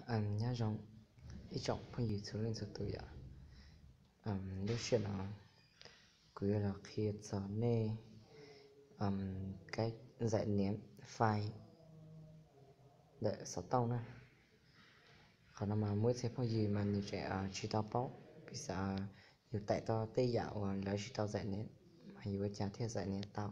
Nyob zoo ib tsoom phooj ywg txhua leej txhua tus yom. Lub sij hawm no kuv yuav los qhia txog nej kab zais niv fais ntawm xov tooj na. Qhov no mas muaj ib txhia phooj ywg mas nws tseem tsis tau paub, piv xam yus taim tau tej yam uas lawv tsis tau zais niv, mas yus ua cas thiaj zais niv tau.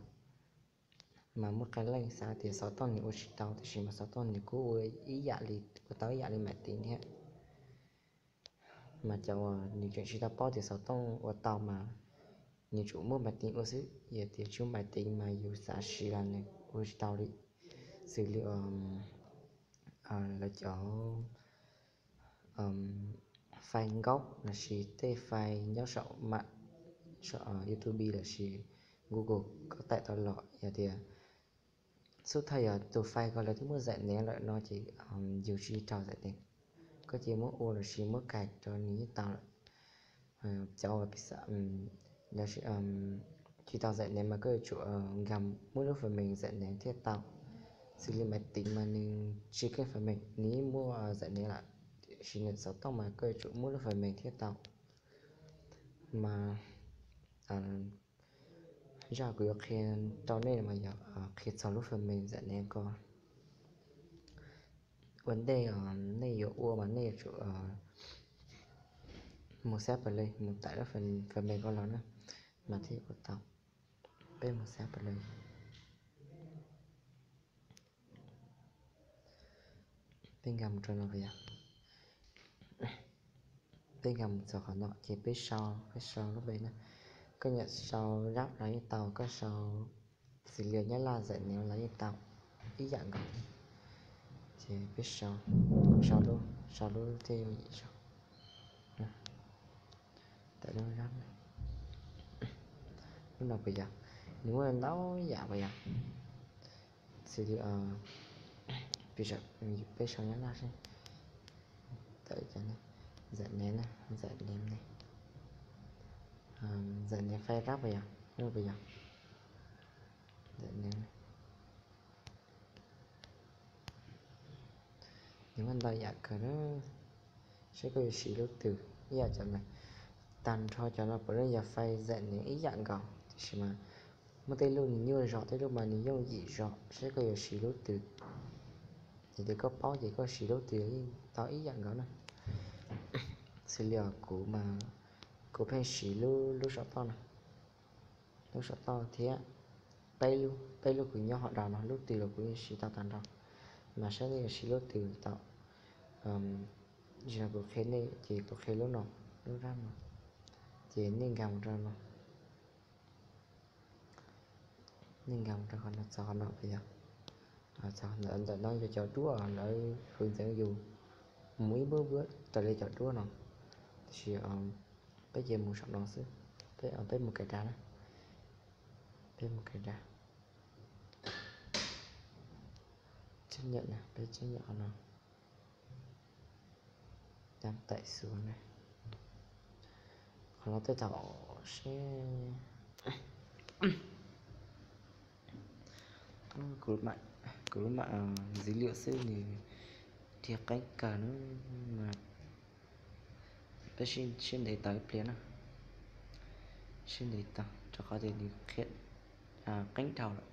Mas muaj qee leej xav tias xov tooj nws ua tsis tau, tiam sis mas xov tooj nws kuj ua ib yam li, ua tau ib yam li maiv tiv thiab. Mas cov uas nws tseem tsis tau paub tias xov tooj ua tau mas nws tsum muaj maiv tiv ua xwb, yog tias tsis muaj maiv tiv mas yus xav siv los nws ua tsis tau li. Xws li lawv cov fais nkaub lossis tej fais nyob saum mam, saum YouTube lossis Google koj taim tau los, yog tias xub thawj yog tus fais ko lawv twb muaj zais niv lawm no ces yus tsis raug zais niv, koj cia li muab ua lossis muab kais rau nws yeej tau lawm. Cov uas piv xam tsis tau zais niv mas koj yuav tsum nkag muab lub fais mees zais niv thiaj tau. Xws li maiv tiv mas nws tsis kheej fais mees, nws yeej muaj zais niv lawm, tiam sis nws xov tooj mas koj yuav tsum muab lub fais mees thiaj tau. Mas zaj kuv yuav qhia rau nej mas yog qhia txog lub fais mees zais niv ko. Ua ntej nej yuav ua mas nej yuav tsum mus xab pas le, mus taim lub fais mees ko los na, mas thiaj ua tau. Peb mus xab pas le, peb nkag mus rau no puas yog? Peb nkag mus txog qhov no ces peb sau, peb sau lub npe na. Koj nyiam sau Zab los yeej tau, koj sau xws li Nyab Laj zais niv los yeej tau, ib yam nkaus. Ces peb sau, sau lub, sau lub thiaj yooj yim sau. Tawm lub Zab, lub no puas yog? Nws muaj ntau yam puas yog? Xws li peb sau Nyab Laj seb, tawm cov ne, zais niv na, zais niv ne, zais niv fais Zab puas yog? Puas yog? Zais niv, nws muaj ntau yam kawg na. Seb koj yuav siv lub twg, ib yam cov no, tag nrho cov no puav leej yog fais zais niv ib yam nkaus, tiam sis mas muaj tej lub nws nyuaj zog, tej lub mas nws yooj yim zog, seb koj yuav siv lub twg. Yog tias koj paub ces koj siv lub twg yeej tau ib yam nkaus na. Xws li kuv mas kuv pheej siv lub, lub saum toj no, lub saum toj thiab peb lub, peb lub kuv nyob hauv daus no, lub twg los kuv yeej siv tau tag nrho. Mas saib nej yuav siv lub twg tau. Zaum no kuv qhia nej ces kuv qhia lub no, lub Zab no, ces nej nkag mus rau no, nej nkag mus rau qhov no, txog qhov no puas yog? Txog ntawm, ntawm no yog cov duab lawv hwv ntxeev yus mus ib npuab npuab raws li cov duab no. Tiam sis peb cia mus saum no xwb, peb, peb mus kais dav na, peb mus kais dav. Chấp nhận na, peb chấp nhận qhov no. Dán tải xuống na. Qhov no tej thaum seb, kuv lub mam dữ liệu xwb nws dhia qeeb kawg na. Peb sib ntev tau ib pliag na, sib ntev tau rau qhov tias nws qhia qeeb dhau lawm.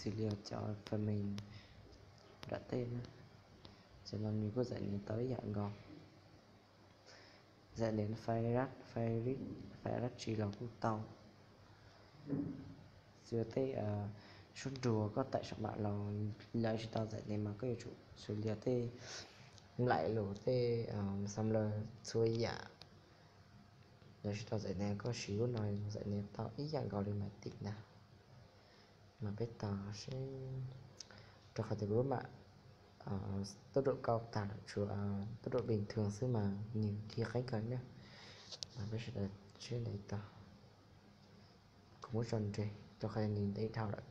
Xws li cov phần mềm nram tej na, cov no nws kuj zais niv tau ib yam nkaus. Zais niv file, file, file dab tsi los kuj tau. Xws li tej suab nruas koj tải saum mam los lawv tsis tau zais niv mas koj yuav tsum xws li tej nplaim lus, tej xam laws txhua yam lawv tsis tau zais niv, koj siv lub no zais niv tau ib yam nkaus li maiv tim ntag. Mas peb tos seb, rau qhov tias kuv lub mam tốc độ cao tag lawm, tshuav tốc độ bình thường xwb mas nws dhia qeeb kawg na. Mas peb sawv daws sib ntev tos, kuv muab tso nres rau qhov tias nws ntev dhau lawm.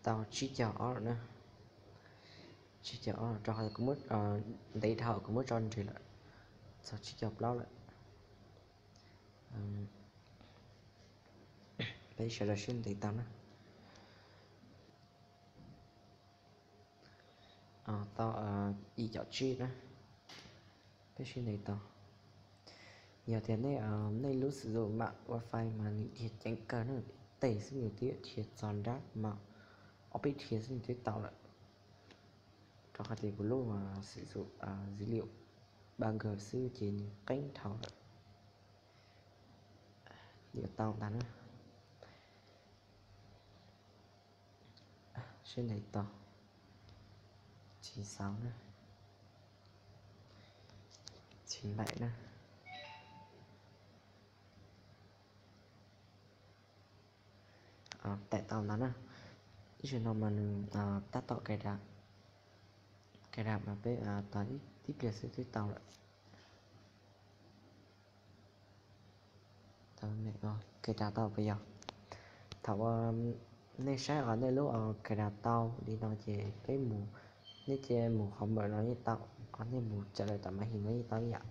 Tau tsib caug ob lawm na. Tsib caug ob rau qhov kuv muab, ntev dhau kuv muab tso nres lawm, txog tsib caug plaub lawm. Peb sawv daws sib ntev tau na. Tau ib com tsib na. Peb sib ntev tau. Yog tias nej, nej lub xwm txum mam wifi mas nws dhia ceev kawg na, ib teg xwb nws twb dhia txog nrab mas, ob peb dhia xwb nws twb tau lawm. Rau qhov tias kuv lub mas xwm txum dữ liệu ba G xwb ces nws qeeb dhau lawm. Yuav tau ntag na. Sib ntev tau. Chín sáu na. Chín bảy na. Tải tau ntag na. Ib zaug no mas nws tab tom cài đặt, cài đặt mas peb tos ib pliag xwb twb tau lawm. Cài đặt tau puas yog? Thaum uas nej saib os, nej lub cài đặt tau li no ces peb mus, nej cia mus qhov mở no yeej tau, nej mus trả lời tại màn hình no yeej tau ib yam.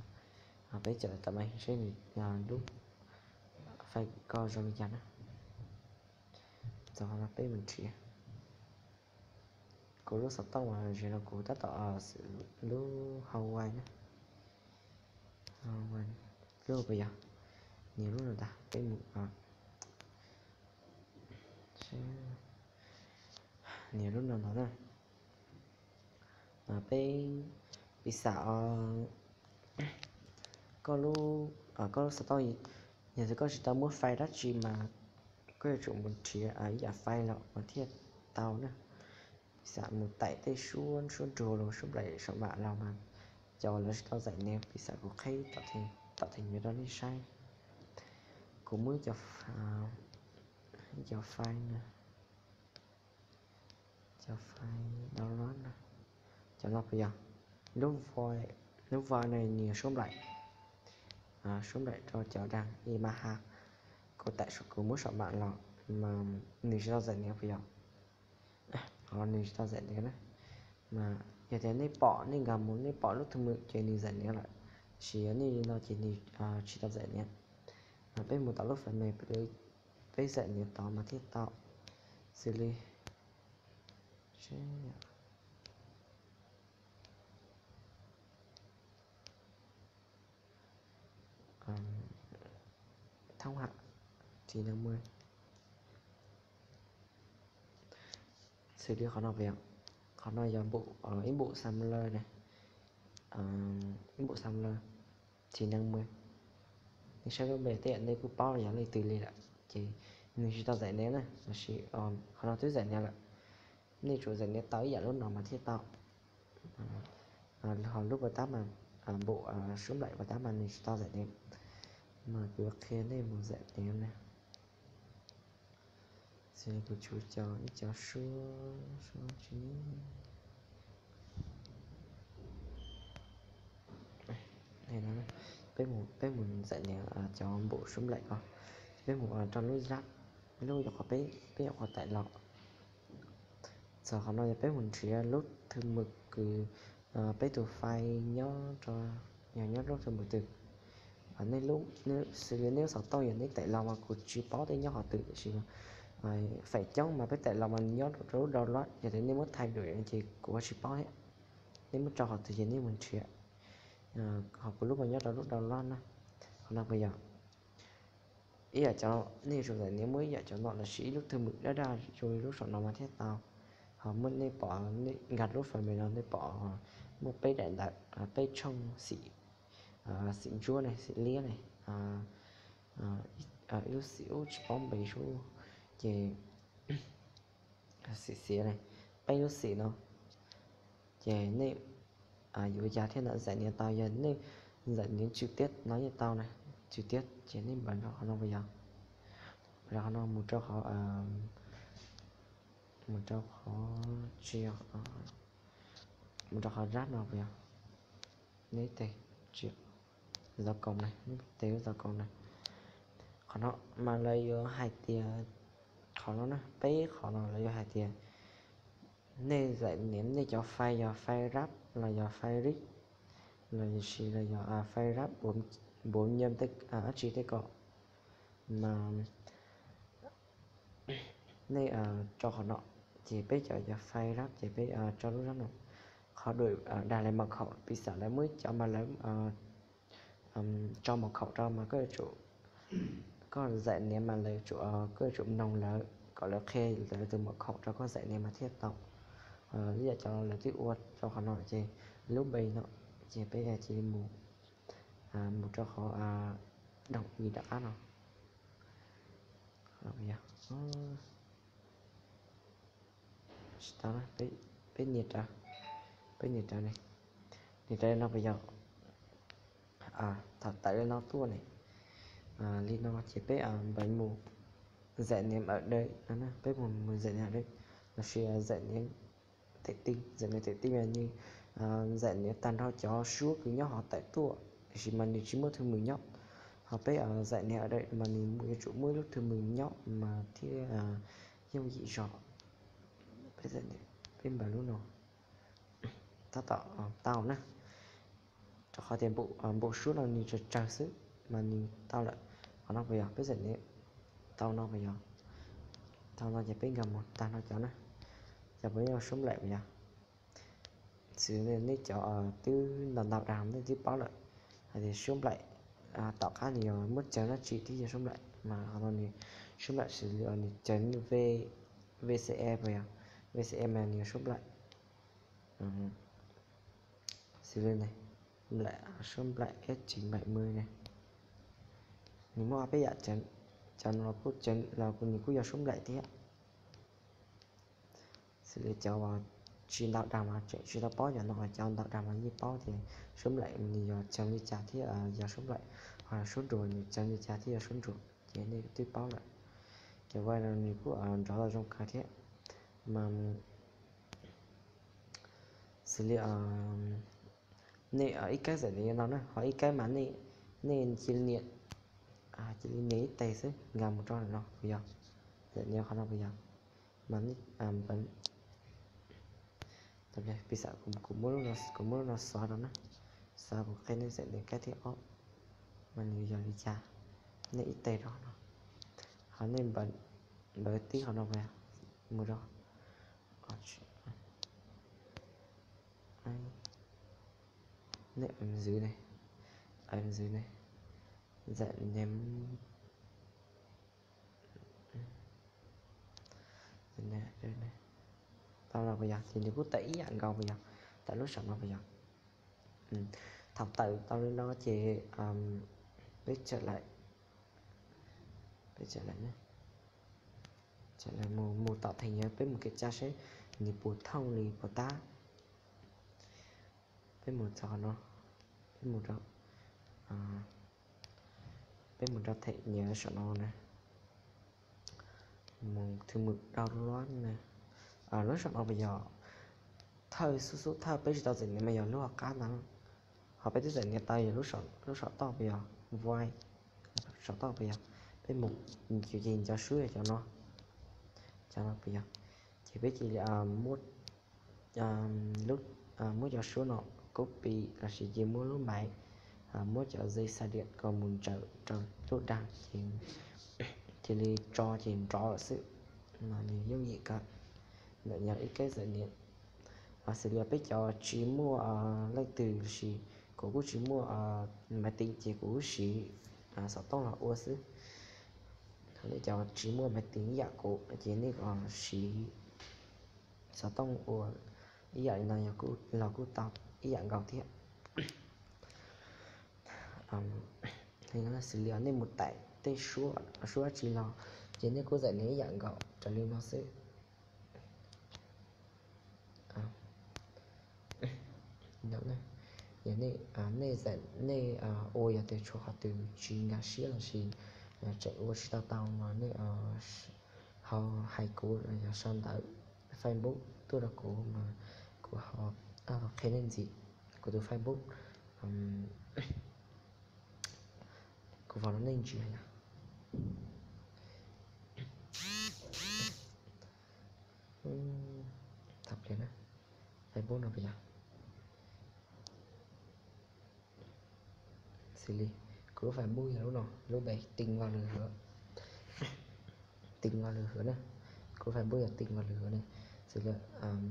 Peb trả lời tại màn hình seb nws lub file koj zoo li cas na. Txog qhov no peb mus nrhiav. Kuv lub xov tooj mas zaum no kuv tab tom xws lub Huawei na. Huawei, lub puas yog? Nias lub no ntag, peb mus, nias lub no ntag na. Peb, piv xam koj lub, koj lub xov tooj, yog tias koj tsis tau muab file dab tsi mas koj yuav tsum mus nrhiav ib yam file los mas thiaj tau na. Piv xam mus tải tej suab, suab nruag los suab nplaim saum mam los mas cov lawv tsis tau giải nhiv, piv xam kuv qhib tom thim nyuam rau nej saib. Kuv muab cov, cov file na, cov file download na, cov no puas yog? Lub, lub file no nws yog suab nplaim, suab nplaim rau cov dag Yamaha. Kuv tải, kuv muab saum mam los mas nws tsis tau giải nhiv puas yog? Qhov no nws tsis tau giải nhiv na. Mas yog tias nej pom, nej nkag mus nej pom lub thư mục ces nws giải nhiv lawm, tiam sis yog nej li no ces nws tsis tau giải nhiv. Mas peb mus tom lub phần mềm peb giải nhiv tod mas thiaj tau. Xws li thój ham, tsis nag mue. Xws li qhov no, qhov no yog ib npum xam lawm ne, ib npum xam lawm, tsis nag mue. Nej saib lub npe tej yam nej kuj paub yog leej twg li lawm ces nws tsis tau giải nhiv na, tab sis qhov no twb giải nhiv lawm. Nej tsum giải nhiv tau ib yam lub no mas thiaj tau. Ho lub pas tab mas, npum suab nplaim pas tab mas nws tsis tau giải nhiv. Mas kuv qhia nej mus giải nhiv na. Xws li kuv tshuv cov, ib cov suab, suab tsis, peb mus, peb mus giải nhiv cov npum suab nplaim ko. Peb mus rau lub zaj, lub nyuam qhuav, peb nyuam qhuav tải los. Txog qhov no yog peb mus nrhiav lub thư mục kws peb tus file nyob, yog nyob lub thư mục twg. Xws li nej lub xov tooj yog nej tải los mas kuv tsis paub tias nyob qhov twg, tiam sis fais coob mas peb tải los mas nws nyob rau lub download, yog tias nej muab thay đổi ces kuv ua tsis paub thiab. Nej muab tso qhov twg ces nej mus nrhiav. Ho kuv lub mas nyob rau lub download na. Qhov no puas yog? Ib yam cov nej yuav tsum giải nhiv muaj ib yam cov no los sis ib lub thư mục daj daj zoo li lub saum no mas thiaj tau. Ho muaj, nej pom, nej nkag lub phần mềm no nej pom muaj peb daim ntawv, peb tshooj xim, xim ntsuab ne, xim liab ne, ib lub xim ub tsis paub npe sub, ces xim xiav ne, peb lub xim no. Ces nej yuav yog thiaj giải nhiv tau, yog nej giải nhiv trực tiếp no yeej tau na, trực tiếp ces nej npawm nrog qhov no puas yog? Npawm qhov no mus rau qhov, mus rau qhov tsis, mus rau qhov zaj no puas yog? Nej tes tsis, zov koom na, nej tes lub zov koom na. Qhov no mas lawv yuav hais tias Qhov no na, peb qhov no lawv yuav hais tias nej zais niam nej cov file yog file rab los yog file rib los sis los yog file rab npuav nyiam tej dab tsi tej ko mas nej tso qhov no, ces peb cov yog file rab ces peb tso lub zab no. Qhov đuổi, đào lên mật khẩu, piv xam lawv muaj ib cov mas lawv tso mật khẩu rau mas koj yuav tsum, koj zais niam mas lawv yuav tsum, koj yuav tsum mloog lawv kom lawv qhia lawv tus mật khẩu rau koj zais niam mas thiaj tau. Ib yam cov lawv twb ua rau qhov no ces lub npe no, ces peb cia li mus, mus rau qhov đồng ý rov qab no. Tsis tau, peb nias rawv, peb nias rawv ne, nias rawv li no puas yog? Thaum tawm li no tuaj ne, li no ces peb npev mus zais niam ở đây no, peb mus mus zais niam ở đây, lossis zais niam tệ tinh, zais niam tệ tinh mas nws zais niam tag nrho cov suab kws nyob hov tawm tuaj tiam sis mas nws tsis muaj thư mời nyob. Ho peb zais niam ở đây mas nws yuav tsum muaj ib lub thư mời nyob mas thiaj yooj yim zog. Peb npev lub no, tab tom tau na, rau qhov tias npum suab no nws tsawg tsawg xwb mas nws tau lawm. Qhov no puas yog? Peb zais niam tau no puas yog? Tau no ces peb nkag mus tag no cov na, cov puas yog suab nplaim puas yog? Xws li nej cov twb ntau ntau dag nej twb paub lawm hais tias suab nplaim tom qab nws yog muab ceev dab tsi thiaj yog suab nplaim mas qhov no nws suab nplaim xws li nws ceev V, VCE puas yog? VCE mas nws yog suab nplaim. Xws li ne, nplaim, suab nplaim ib tsis nplaim mws ne, nws muaj ob peb yam ceev, cov no kuj ceev los nws kuj yog suab nplaim thiab. Xws li cov uas tsis ntau dag mas tseem tsis tau paub cov no, cov ntau dag mas yeej paub tias suab nplaim nws yog ceev li cas thiab yog suab nplaim, ho suab nruas nws ceev li cas thiab yog suab nruas ces nej twb paub lawm. Cov vai no nws kuj nrov tau zoo kawg thiab mas xws li nej ib kab zais niam no na, ho ib kab mas nej, nej cia li nias, cia li nias ib teg xwb nkag mus rau no puas yog? Zais niam qhov no puas yog? Mas piv xam kuv muab lub no xóa rau na, xóa kuv qhia nej zais niam kab thib ob mas nws yog li cas. Nej ib teg rau no, ho nej npawv tib qhov no puas yog? Mus rau nej ntxwv ne, ntxwv ne, zais niam tau no puas yog? Ces nws kuj tawm ib yam nkaus puas yog? Tawm lub saum no puas yog? Thaum tawm tau li no ces peb tsa lawm, peb tsa lawm, mus mus tom theem yog peb mus kev tsa seb nws puas thooj li puas tab. Peb mus txog qhov no, peb mus rau, peb mus rau them nyiav saum no na, mus thwj mwm dau luab na. Lub saum no puas yog thawj xub xub thawj peb tsis tau zais niam mas yog lub hauv qab ntag. Ho peb twb zais niam tau yog lub saum toj puas yog? Vai, saum toj puas yog? Peb mus, ces nco sub yog cov no, cov no puas yog? Ces peb cia li muab lub, muab cov suab no copy lossis ces muab lub maiv, muab cov zej xa diam kom mus ntsaws rau lub dag ces cia li tso ces nrov lawm xwb. Mas nws yooj yim kawg ntawm yog ib kab zais niam. Xws li peb cov tsis muaj leej twg lossis kuv kuj tsis muaj maiv tiv ces kuv kuj siv xov tooj los ua xwb. Ho nej cov tsis muaj maiv tiv ib yam kuv ces nej siv xov tooj ua ib yam li no los kuj tau ib yam nkaus thiab. Xws li nej mus taim tej suab dab tsi los ces nej kuj zais niam ib yam nkaus raws li no xwb. Yog nej, nej ua yog tias tshuav qhov twg tsis nkag siab lossis tseem ua tsis tau tau mas nej ho hais kuv los yog sau ntawv Facebook tuaj rau kuv mas kuv ho qhia nej ntxiv. Kuv tus Facebook kuv faus rau nej ntsia yom. Facebook no puas yog? Xws li kuv lub Facebook yog lub no, lub npe Tinh Vào Lời Hứa. Tinh Vào Lời Hứa na. Kuv lub Facebook yog Tinh Vào Lời Hứa na. Xws li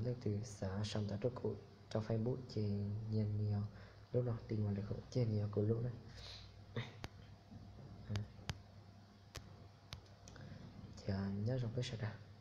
leej twg xav sau ntawv rau kuv rau Facebook ces nyias nws yog lub no, Tinh Vào Lời Hứa ces nws yog kuv lub na. Ces nyob zoo peb sawv daws.